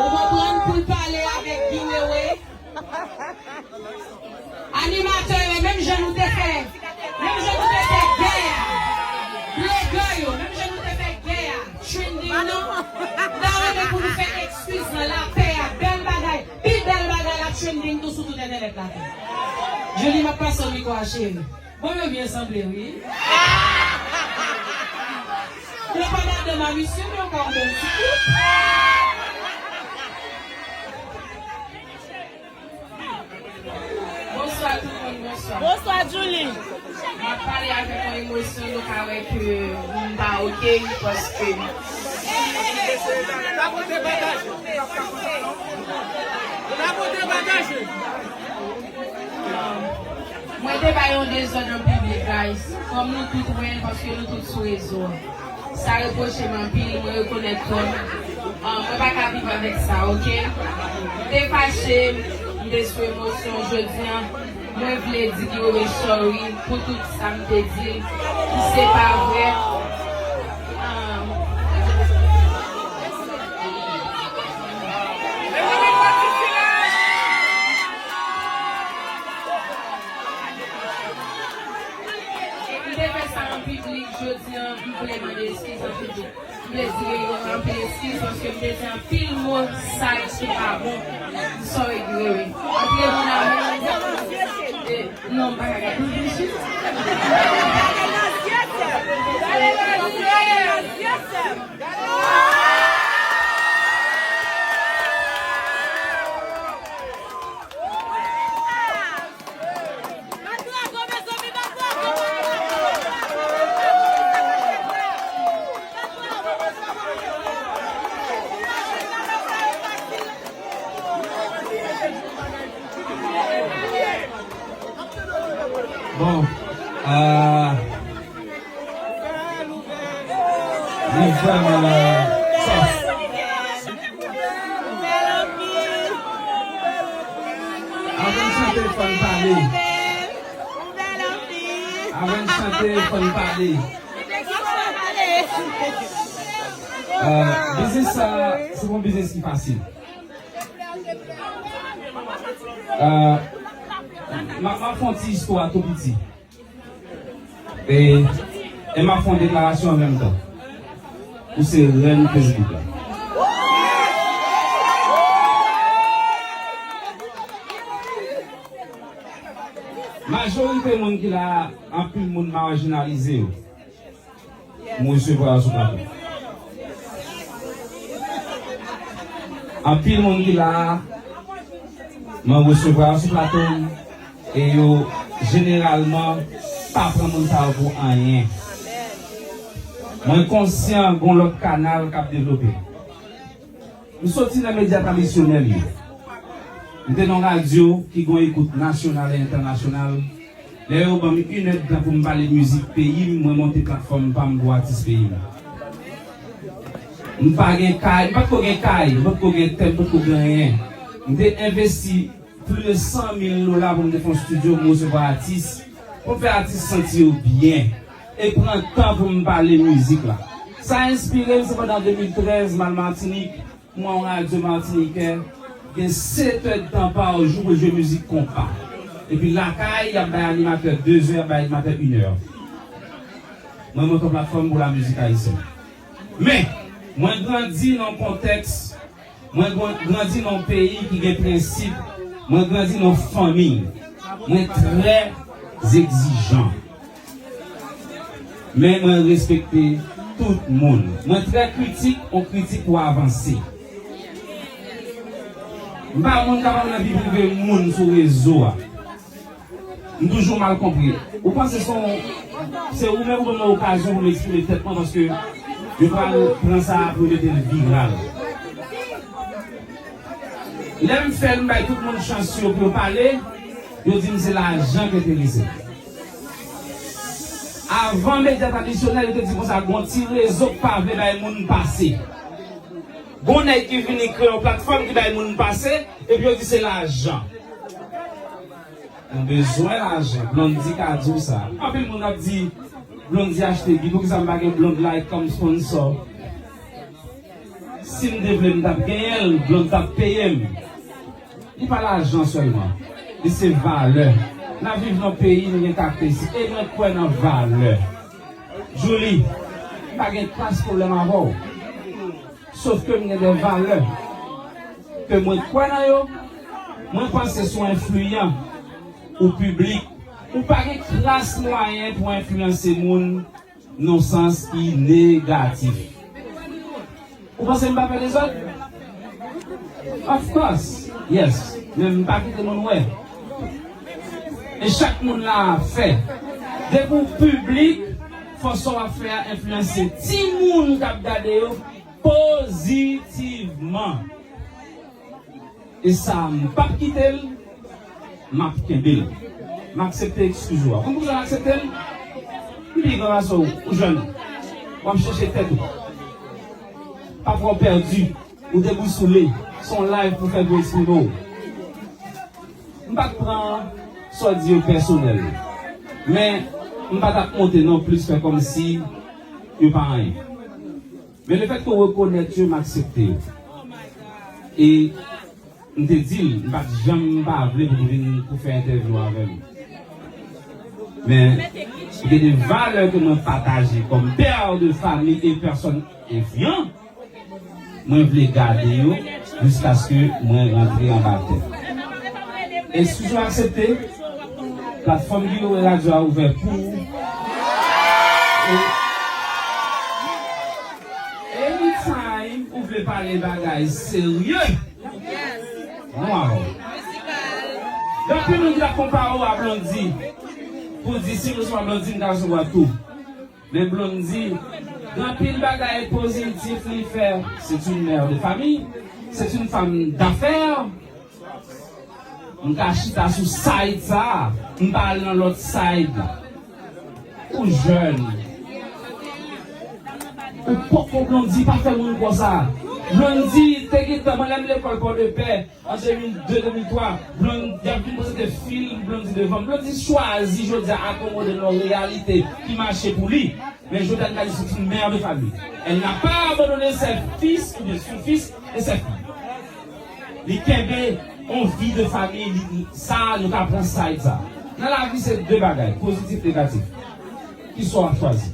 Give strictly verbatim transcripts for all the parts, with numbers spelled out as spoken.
Ou konprann, pou l pale avèk Guy Wewe. Animatè yo, menm jan nou te fè, menm jan nou te fè gè a, blogè yo, menm jan nou te fè gè a, trending nan, m ta renmen pou nou fè eskiz lan, lapè a, bèl bagay, pi bèl bagay la trending tou sou tout entènèt la tou. Joly, m ap pase w mikwo a, cheri. Bon, yo byen sanble, wi. Yo pa madanm a misye, men yo ka yon bèl ti koup. Bonswa tout moun, bonswa. Bonswa, Julie. M ap pale avèk yon emosyon, nou ka wè ke m pa oke, paske mwen te bay yon dezòd an piblik, guys. Kòm nou tout wè l, paske nou tout sou rezo a. Sa repwoche m anpil, mwen rekonèt kò m. Ah, mwen pa ka viv avèk sa, oke? M te fache, m te sou emosyon jodi a. Mwen vle di Guy Wewe sorry pou tout sa m te di l, ki se pa vre. Ah. M te fè sa an piblik, jodi a, m vle mande eskiz an piblik. M vle di Guy Wewe anpil eskiz, paske m te di anpil mo sal ki pa bon. M sorry, Guy Wewe. Antre moun amou, e, non, m pa ka gade. Bon, euh, li vrèman sòs. Avan n chante, fò n pale. Avan n chante, fò n pale. Euh, biznis sa, se pa yon biznis ki fasil. Euh, m a, m ap fè yon ti istwa tou piti. E, e m ap fè yon deklarasyon an menm tan. Ou se rèn Facebook la. Majorite moun ki la a, anpil moun majinalize yo. M resevwa yo sou plato. Anpil moun ki la a, mwen resevwa yo sou plato m, e yo jeneralman pa pran moun sa yo pou anyen. Mwen konsyan gon lòt kanal k ap devlope. M soti nan medya tradisyonèl yo. M te nan radyo ki gon ekout nasyonal e entènasyonal. Lè yo ban m inèdtan pou m pale mizik peyi m, mwen monte platfòm pa m pou atis peyi m. M pa gen kay, m pa t ko gen kay, m pa t ko gen tè, m pa t ko gen anyen. M te envesti plis de san mil dola pou m te fè yon estidyo, pou m resevwa atis, pou m fè atis santi yo byen. E pran tan pou m pale mizik la. Sa enspire m, se pandan de mil trèz, m al Matinik, m wè yon radyo matinikè gen sèt èdtan pa jou pou l jwe mizik konpa. Epi lakay, y ap bay animatè de zè, y ap bay animatè inè. Mwen monte yon platfòm pou lamizik ayisyèn. Men, mwen grandi nan yon kontèks, mwen gran-, grandi nan yon peyi ki gen prensip, mwen grandi nan yon fanmi. Mwen trè egzijan. Men mwen respekte tout moun. Mwen trè kritik, on kritik pou avanse. M pa moun k ap antre nan vi prive moun sou rezo a. M toujou mal konprann. Ou panse se yon, se ou menm ou ban mwen okazyon pou m eksprime tèt mwen paske yo pral pran sa pou yo mete l viral. Lè m fè l, m bay tout moun chans yo pou yo pale, yo di m se lajan ki enterese m. Avan medya tradisyonèl, yo te di konsa, gon ti rezo k pa vle bay moun pase. Gon nèg ki vini kreye yon platfòm ki bay moun pase, epi yo di se lajan. Nou bezwen lajan. Blondy ka di w sa. Anpil moun ap di, Blondy achte bit. Poukisa m pa gen Blondy like kòm sponsor? Si m te vle, m t ap genyen l, Blonde t ap peye m. Li pa lajan sèlman. Li se valè. N ap viv nan peyi, nou gen karakteristik. E mwen kwè nan valè. Julie, m pa gen kras pwoblèm avè w. Sof ke m gen de valè ke mwen kwè nan yo. Mwen panse si w enfliyan ou piblik, ou pa gen kras mwayen pou enfliyanse moun nan sans ki negatif. Ou panse m pa fè dezòd? Of course, yes. Men m pa kite moun wè. E chak moun la fè. Depi w piblik, fason w ap fè a enfliyanse timoun k ap gade yo pozitivman. E sa, m p ap kite l, m ap kenbe l. M aksepte eskiz ou a. Konn poukisa m aksepte l? M pi gran pase w, ou jèn. W ap chèche tèt ou. Pa fè w pèdi, ou debousoule. Se yon live pou fè pou eksprime w. M pa t pran sa w di yo pèsonèl. Men, m pa t ap monte non plis fè kòmsi yo pa anyen. Men lefètke w rekonèt yo, m aksepte yo. E m te di l, m pa t janm pa vle pou l vin pou fè entèvyou avè m. Men, gen de valè ke mwen pataje kòm pè de fami e pèsòn enfliyan, mwen vle gade yo jiskaske mwen rantre anba tè. Eskiz ou aksepte? Platfòm Guy Wewe Radio a ouvè pou ou. E anytime ou vle pale bagay serye, nou avè w. Gen anpil moun ki t ap konpare w a Blondy. Pou di si m resevwa Blondy, m ta resevwa tou. Men Blondy, gen anpil bagay pozitif li fè. C'est une mère de famille, c'est une femme d'affaires. M ka chita sou side sa a, m pa al nan lòt side la. Ou jèn. Ou poko Blondy pa fè moun konsa. Blondy te gentan, mwen lè m lekòl Pòdepè, an de mil de, de mil twa, Blondy, y ap vin prezante fim Blondy devan m. Blondy chwazi jodi a akomode nan yon reyalite ki mache pou li. Men jodi a, n ka di se une mère de famille. Elle n'a pas abandonné ses fils oubyen son fils et ses filles. Li kenbe yon vi de fanmi, li, sa, nou ka pran side sa. Nan lavi, se de bagay, pozitif, negatif. Kisa w ap chwazi?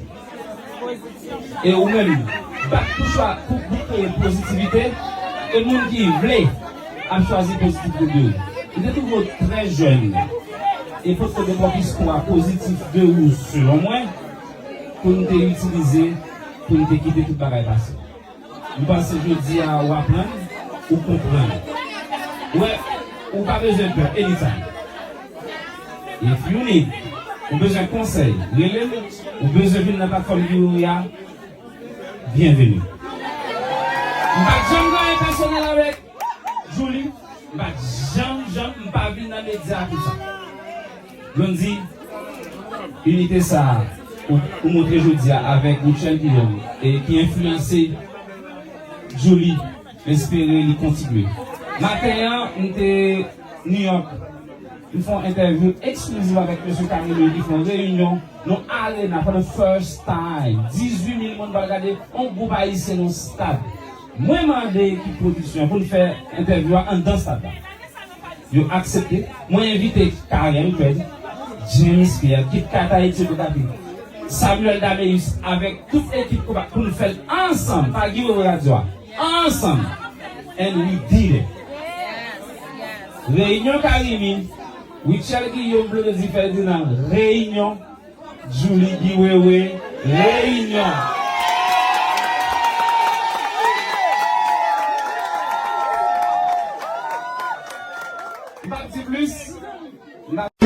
E ou menm, bat pou chwa, pou, pou kreye pozitivite, e moun ki vle ap chwazi pozitivite de ou. Li te twouve w trè jèn, e potko gen twòp istwa pozitif de ou, selon mwen, pou n te itilize, pou n te kite tout bagay pase. M panse jodi a ou aprann, ou konprann. Ou wè, ou pa bezwen pè anytime. If you need, ou bezwen konsèy, rele m, ou bezwen vin nan platfòm Guy Wewe a, byenveni. M pa t janm gen anyen pèsonèl avèk Julie, m pa t janm, janm, m pa vin nan medya pou sa. Blondy, inite sa a, ou, ou montre jodi a avèk Rutshelle Guillaume, e ki enfliyanse Julie, m espere li kontinye. Maten an, m te New York, m fè yon entèvyou eksklizif avèk mesye Camilo ki fè yon reyinyon nan arena for the first time. Dizuit mil moun pral gade yon gwoup ayisyen nan stad. Mwen mande ekip pwodiksyon pou n fè entèvyou a anndan stad la. Yo aksepte. Mwen envite Karen Fred, James Pierre, Kit Kat Ayiti, Bokapi, Samuel Dameus avèk tout ekip konpa pou n fè l ansanm, pa Guy Wewe Radio a. Ansanm. And we did it. Reyinyon Carimi, Rutshelle Guillaume, Blondy Ferdinand, reyinyon Julie Guy Wewe, reyinyon. M p ap di plis. M p ap